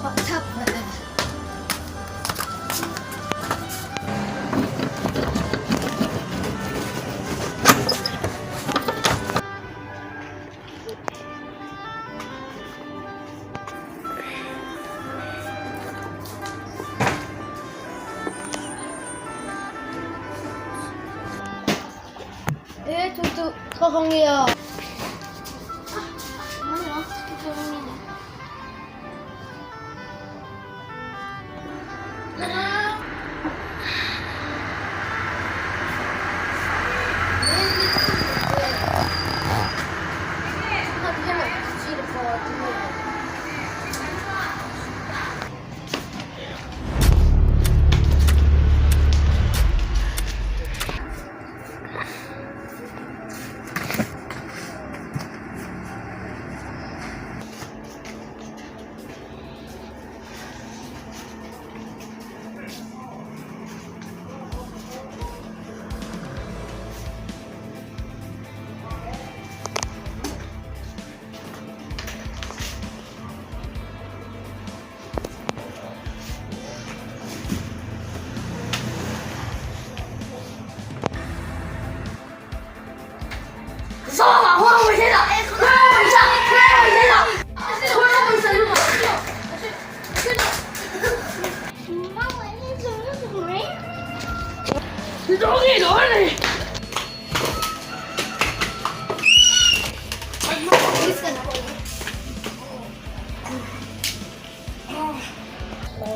E chu chu khaw khaw nge a?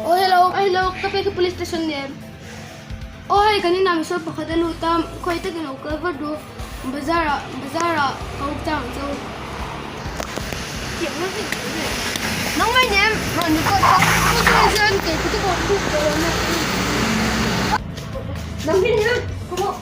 Oh hello, hello, ka pe ka police station ni em? Aw hei kan inah misual pakhat a lut a, khawi takin lo kal vat ru, bazar ah bazar ah ka up chang ang che u. Nangmah in em rawn record kha chu chu hei chuan kei pawh chu ka awm duh tawh lo na. Nangmah in em ka pawh.